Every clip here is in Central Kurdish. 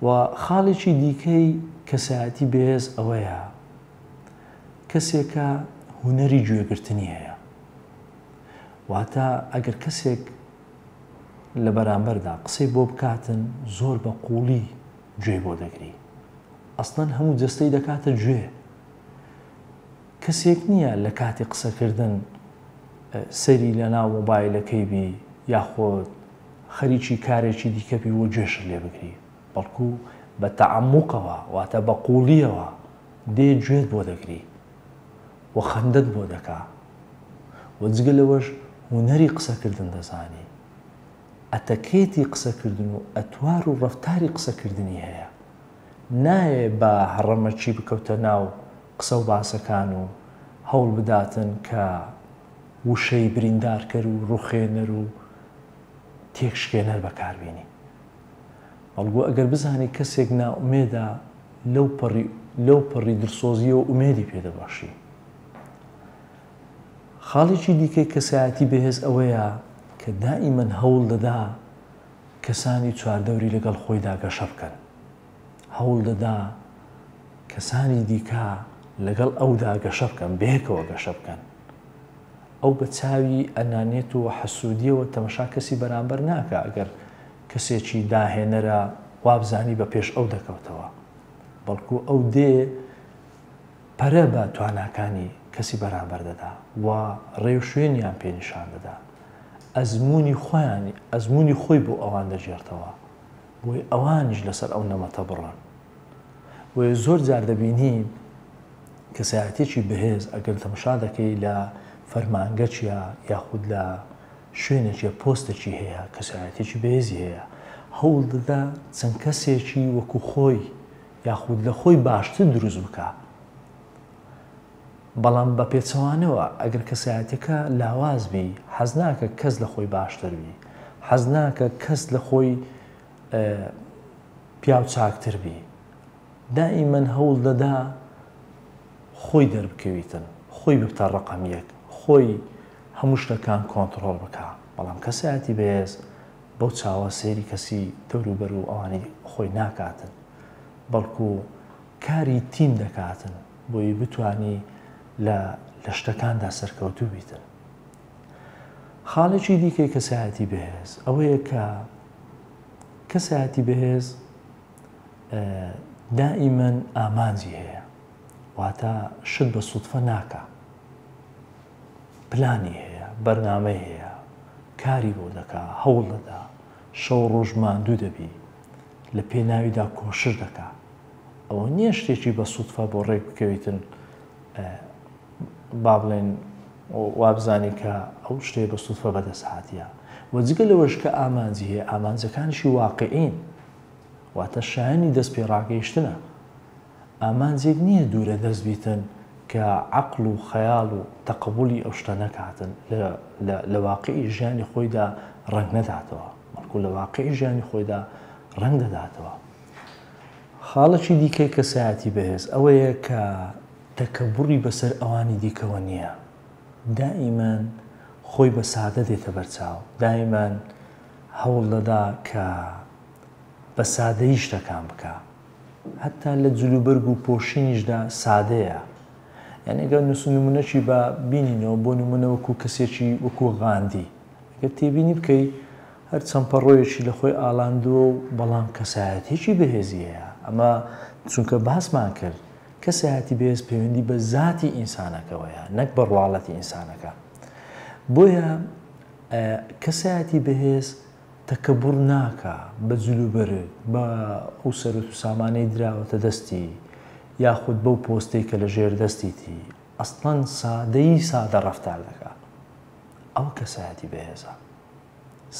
و خاڵێکی دیکەی کەسایەتی بەهێز ئەوەیە کەسێکە هونەری گوێگرتنی هەیە. واتە ئەگەر کەسێک لە بەرامبەردا قسەی بۆ بکاتن زۆر بە قووڵی گوێی بۆ دەگری. ئەسڵەن هەموو جەستەی دەکاتە گوێ. کەسێک نییە لە کاتی قسەکردن سەری لە ناو مۆبایلەکەی بی یاخود خەریکی کارێکی دیکە بی و گوێشت لێ بگری، بەڵکو بە تەعەموقەوە واتە بە قووڵییەوە دێ گوێت بۆ دەگری و خەندەت بۆ دەکا و جگە لەوەش هونەری قسەکردن دەزانی، ئەتەکێتی قسەکردن و ئەتوار و ڕەفتاری قسەکردنی هەیە. نایێ بە هەڕەمەکی بکەوتە ناو قسە و باسەکان و هەوڵ بداتن کە وشەی بریندارکەر و ڕوخێنەر و تێکشکێنەر بەکار بینی. بەڵگو ئەگەر بزانی کەسێک نائومێدە لەو پەڕی لەو پەڕی دڵسۆزییەوە ئومێدی پێ دەبەخشی. خاڵێکی دیکەی کەسایەتی بەهێز ئەوەیە کە دائیمەن هەوڵ دەدا کەسانی چواردەوری لەگەڵ خۆیدا گەشە بکەن. هەوڵ دەدا کەسانی دیکە لەگەڵ ئەودا گەشە بکەن، بەیەکەوە گەشە بکەن. ئەو بە چاوی ئەنانیەت و حەسوودیەوە تەمەشا کەسی بەرامبەر ناکا، ئەگەر کەسێکی داهێنەرە وابزانی بە پێش ئەو دەکەوتەوە، بەڵکو ئەو دێ پەرە بە تواناکانی کەسی بەرامبەر دەدا و ڕێوشوێنیان پێ نیشان دەدا. ئەزموونی خۆیانی ئەزموونی خۆی بۆ ئەوان دەگێڕتەوە بۆیە ئەوانیش لەسەر ئەو نەمەتە بڕۆن. بۆیە زۆر جار دەبینین کەسایەتیەکی بەهێز ئەگەر تەمەشا دەکەی لە فەرمانگەکیا یاخود لە شوێنێکیە پۆستێکی هەیە کەسایەتیەکی بەهێزی هەیە هەوڵ دەدا چەند کەسێکی وەکو خۆی یاخود لە خۆی باشتر دروست بکا. بەڵام بە پێچەوانەوە ئەگەر کەسایەتیەکە لاواز بی حەز ناکە کەس لە خۆی باشتر بی، حەز ناکە کەس لە خۆی پیاو چاکتر بی، دائیمەن هەوڵ دەدا خۆی دەربکەویتن، خۆی ببتە ڕەقەم یەک، خۆی هەموو شتەکان کۆنتڕۆڵ بکا، بەڵام کەسایەتی بەهێز بەو چاوە سەیری کەسی دەوروبەر و ئەوانی خۆی ناکاتن، بەڵکو کاری تیم دەکاتن بۆی بتوانی لە لە شتەکاندا سەرکەوتوو بیتن. خاڵێکی دیکەی کەسایەتی بەهێز ئەوەیە کە کەسایەتی بەهێز دائیمەن ئامانجی هەیە، واتە شت بە سوتفە ناکا، پلانی هەیە، بەرنامەی هەیە، کاری بۆ دەکا، هەوڵ دەدا، شەو ڕۆژ ماندوو دەبی، لە پێناویدا کۆشش دەکا. ئەوە نییە شتێکی بە سوتفە بۆ ڕێک بکەویتن با بڵێن وابزانی کە ئەو شتەیە بە سوتفە بەدەست هاتیە و جگە لەوەش کە ئامانجی هەیە ئامانجەکانیشی واقعین واتە شایانی دەست پێ ڕاگەیشتنە ئامانجێک نییە دوورە دەست بیتن کە عەقڵ و خەیاڵ و تەقەبولی ئەو شتە نەکاتن لە واقعی ژیانی خۆیدا ڕەنگ نەداتەوە بەڵکو لە واقعی ژیانی خۆیدا ڕەنگ دەداتەوە. خاڵێکی دیکەی کەسایەتی بەهێز ئەوەیە کە تەکەبوڕی بەسەر ئەوانی دیکەوە نییە، دائیمەن خۆی بە سادە دێتە بەرچاو، دائیمەن هەوڵ دەدا کە بە سادەیی شتەکان بکا، هەتا لە جلوبەرگ و پۆشینیشدا سادەیە. یانی ئەگەر نموونەکی بە بینینەوە بۆ نموونە وەکوو کەسێکی وەکوو غاندی گەر تێبینی بکەی هەر چەند پەڕۆیەکی لە خۆی ئاڵاندووە و بەڵام کەسایەتیەکی بەهێزی هەیە ئەمە چونکە باسمان کرد کەسایەتی بەهێز پەیوەندی بە زاتی ئینسانەکەوەیە نەک بە ڕواڵەتی ئینسانەکە بۆیە کەسایەتی بەهێز تەکەبوڕ ناکا بە جلوبەرگ بە ئەو سەروەت و سامانەی دراوەتە دەستی یاخود بەو پۆستەی کە لە ژێر دەستیتی ئەسڵەن سادەیی سادە ڕەفتار دەکا ئەوە کەسایەتی بەهێزە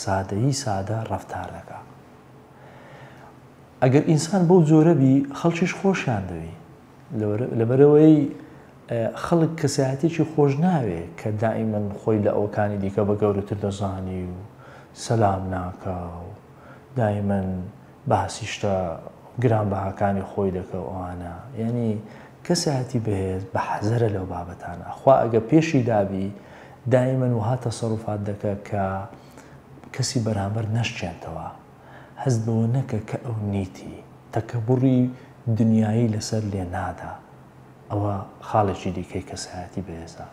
سادەیی سادە ڕەفتار دەکا ئەگەر ئینسان بەو جۆرە بی خەڵکیش خۆشیان دەوی لەبەرەوەی خەڵک کەسایەتێکی خۆش ناوێ کە دائیمەن خۆی لە ئەوکانی دیکە بە گەورەتر دەزانی و سەلام ناکا و دایمەن باسی شتە گرانبەهاکانی خۆی دەکە و ئەوانە یانی کەسایەتی بەهێز بە حەزەرە لەو بابەتانە خوا ئەگە پێشی دابی دایمەن وەها تەسەروفات دەکە کە کەسی بەرامبەر نەشچێنتەوە هەست بەوە نەکە کە ئەو نیتی. تەکەبوڕی دنیایی لەسەر لێ نادا. ئەوە خاڵێکی دیکەی کەسایەتی بەهێزە.